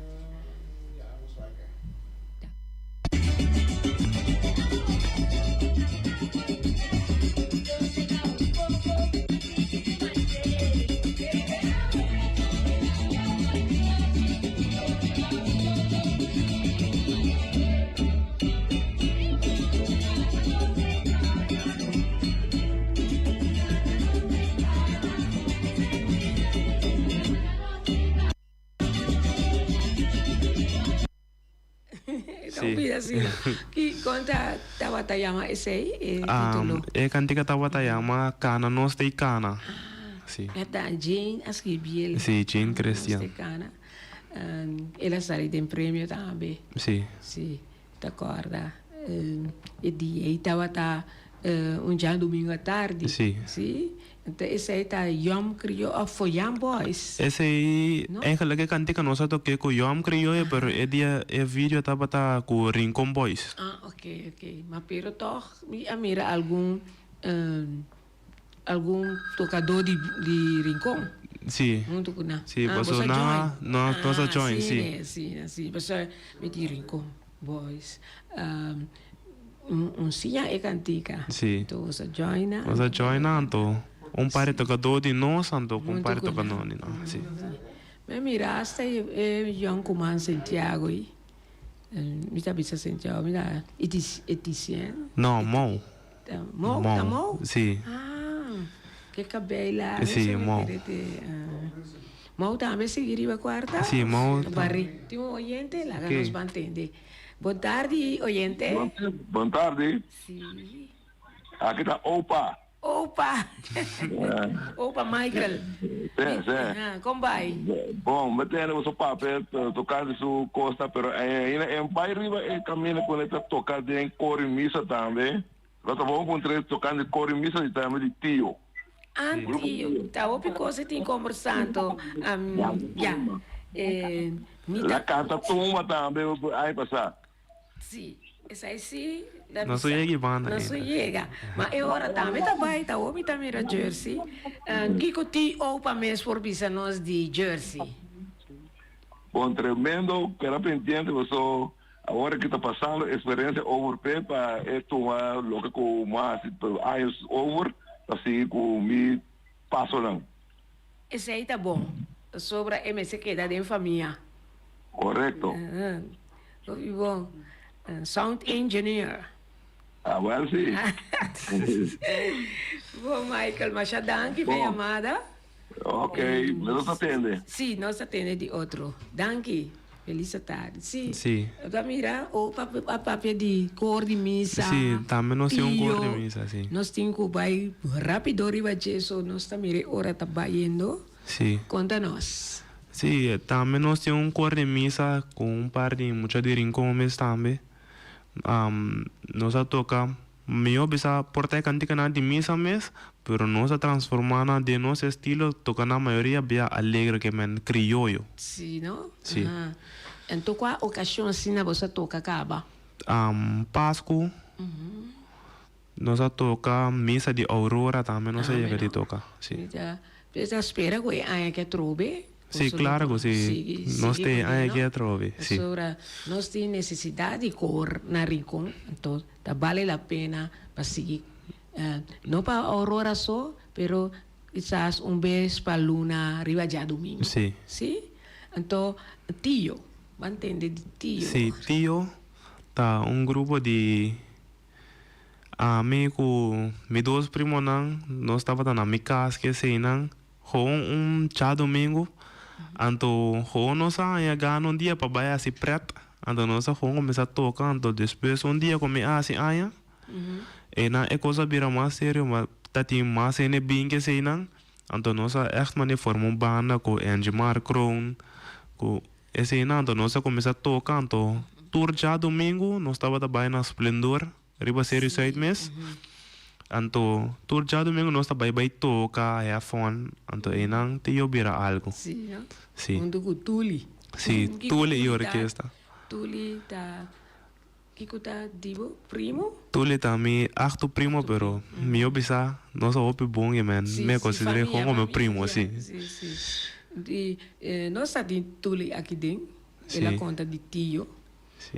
Sí. Pida asina. Ki kon ta tabata yama esei, e titulo? E kantika tabata yama Kana nos ta i kana. Sí. Esta Jane a skribi el. Sí, Jane Christian. Nos ta i kana. El a sali den premio tambe. Sí. Sí. Ta corda e dia ei tabata un djadumingo atardi. Sí. Sí. Enton esei ta Yom Krioyo of Foyan Boys? Esei No? eigenlijk e kantika nos a toke ku Yom Krioyo pero e dia e video tabata ku Rincon Boys. Ah ok ok. Ma pero tog mi a mira algun algun tokadó di di Rincon. Sí. Huntu ku nan. Sí, Ah, paso boso a nan join. nos nos a join, Ah, sí. sí, sí, sí. Paso mi di Rincon Boys. Un siña e kantika. Sí. Anto boso a join nan. Nos a join nan, anto un par di tokadó di nos, anto ku un par di Huntu ku tokadó nan. di nan, sí. Mi a mira asta e yònkuman Santiago ei. Mi ta bisa Santiago, mi ta Eticien. No, Mou. Mou, ta Mou? Sí. Ah, ke kabei largu. Sí, Mou. Mou tambe sigui riba kuarta? Sí, Mou. Barri. Tin un oyente? Laga nos ban tende. Bon tardi, oyente. Bon tardi. Sí. Aki ta Opa. Opa! Opa Michael. Sí, sí. Kon bai? Bon, mi tende boso papia tokante su kosta, pero ainda e bai riba e kaminda ku e ta toka den kor i misa tambe. Lo ta bon puntra tokante kor i misa di tambe di tio. Ah, tio. Ta hopi kos e tin kombersando. Ya. Mi ta. La kanta tumba tambe aña pasá. Sí, esai sí. No su yega i banda No su yega. Ma e ora tambe ta bai, ta hopi ta mira Jersey. Kiko ti opa mes por bisa nos di Jersey? Bon tremendo, keda pendiente paso awor ki ta pasando experiencia over p'e pa e tuma loke ku mi a hasi años over pa sigui ku mi pasonan. Esei ta bon, pasobra e mester keda den famia. Korekto. Hopi bon. Sound engineer. Ah, wel si. Bon, Michael, masha danki pa e yamada. Ok, nos ta tende. Si, nos ta tende di otro. Danki. Felis atardi. Si. Si. Ta mira o a papia di koor di misa. Si, tambe nos tin un koor di misa, si. Nos tin ku bai rapido riba dje, so nos ta mira e ora ta bayendo. Si. Konta nos. Si, tambe nos tin un koor di misa ku un par di mucha di Rincon mes tambe. Nos a toka Mihó bisa por ta e kantikanan di misa mes, pero nos a transformá nan den nos estilo, toka nan mayoria bia alegre ke men krioyo. Sí, no? Sí. Aha. Anto kua okashon asina boso a toka kaba? Pasku, nos a toka misa di Aurora tambe nos a yega di toka, sí. Mi ta spera ku e aña ke atrobe Sí, claro cu sí. Nos tin aña aki atrobe, sí. Pasobra nos tin necesidad di cor na Rincon, anto ta bale la pena pa sigui, no pa Aurora so, pero kisas un bes pa luna riba djadumingo. Sí. Sí? Anto Tio, bo a tende di Tio? Sí, Tio ta un grupo di ami cu mi dos primonan, nos tabata na mi cas cu eseinan. Gewoon un djadomingo, anto gewoon nos a haña gana un dia pa bai hasi pret, anto nos a gewoon kuminsá toka, anto despues un dia ku mi a hasi aña, einan e kos a bira mas serio, ma ta tin mas hende bin ke eseinan, anto nos a ègt manera forma un banda ku Angie Mar Kroon, ku eseinan, anto nos a kuminsá toka, anto tur djadomingo nos tabata bai na Splendor. Riba Serie Zuid mes. Anto tur djadumingu nos ta bai bai toka have fun. Anto einan te yo bira algo. Sí, no? Sí. Hunto ku Tuli. Sí, Tuli i orkesta. Tuli ta, kiko ta di bo? Primo? Tuli ta mi akto primo pero mi yo bisa nos a hopi bon i men mi a konsider'é komo mi primo, sí. Sí, sí. I nos ta tin Tuli aki den, el a konta di tio. Sí.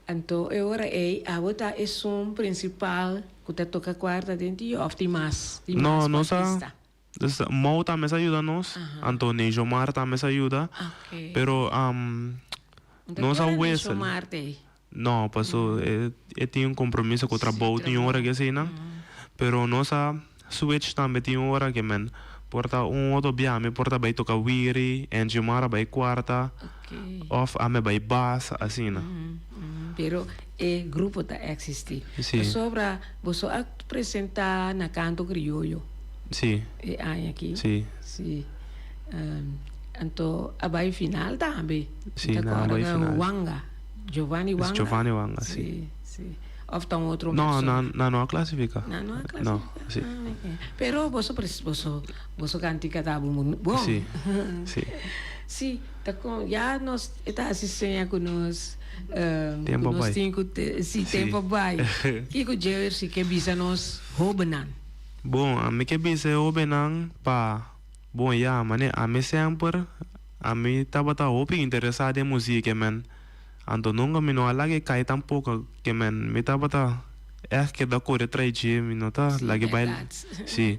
Anto e ora ei abo ta esun principal cu ta toca cuarta den tio of tin mas? Tin No, mas nos a, cuartista? dus Mou tambe sa yuda nos, anto Nejomar tambe sa yuda, Ok. pero Un ta nos a kere wissel. Nejomar t'ei? No, paso e e tin un compromiso cu Sí, trabou tin trabou. ora ke asina, pero nos a switch tambe tin ora ke men por ta un otro bia mi por ta bai toca wiri, Angie-Mar a bai cuarta. Ok. Of a me bai bas asina. Pero e grupo ta existi. Sí. Pasobra boso a presenta na Canto Criollo. Sí. E aña aki. Sí. Sí. Anto a bai final tambe. Sí, nan a bai final. Wanga. Giovanni Wanga. Giovanni Wanga, sí. Sí, sí. Of ta un otro No, persona? nan nan no a clasifica. Nan no a clasifica? No, sí. Ah, ok. Pero boso pres boso boso cantica ta bon. Sí, sí. Sí, ta con ya nos e ta haci seña cu nos cu Tempo nos bai. tin cu te sí, Sí. tempo bai. Kico Jersey ke bisa nos hobennan? Bon, ami ke bisa e hobennan pa bon ya, mane ami semper ami tabata hopi interesa den muziek men. Anto nunka mi no a laga e kai tampoko, ke men mi tabata ègt keda kore trai dje, mi no ta Sí, laga e bai. bèrdat. Sí,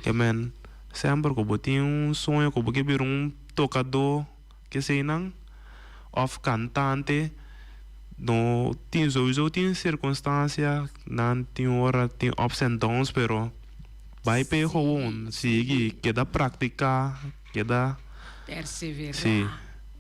ke men semper ku bo tin un soño ku bo ke bira un tokadó keseinan òf kantante, no tin souiso tin sirkunstansia, nan tin ora tin ups and downs, pero bai p'e gewoon, sigui, keda praktiká, keda. Perseverá. Sí.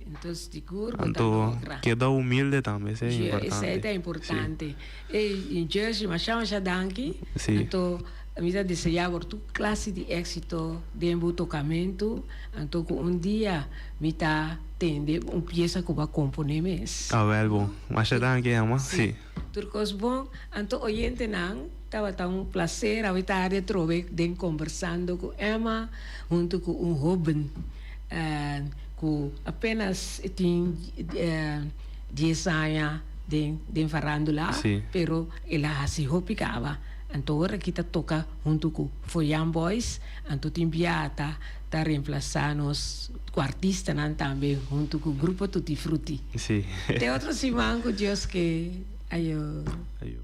Entonces sigur bo ta Anto logra. keda humilde tambe, esei Sí, importante. esei ta importante. Ey, Jersey, masha masha danki. Sí. Anto mi ta desea bo tur clase di exito den bo tocamento. Anto cu un dia mi ta tende un pieza cu bo a compone mes. Awel bo. Masha danki, Emma. Sí. Tur cos bon. Anto oyentenan, tabata un placer awe tarde atrobe den conversando cu Emma hunto cu un hoben cu apenas e tin dies aña den den farandula, pero el a haci hopi caba. Anto ora ki ta toca hunto cu Foyan Boys, anto tin bia ta ta reemplaza nos cuartistanan tambe hunto cu Grupo Tutti Frutti. Te otro siman cu Dios ke. Ayo. Ayo.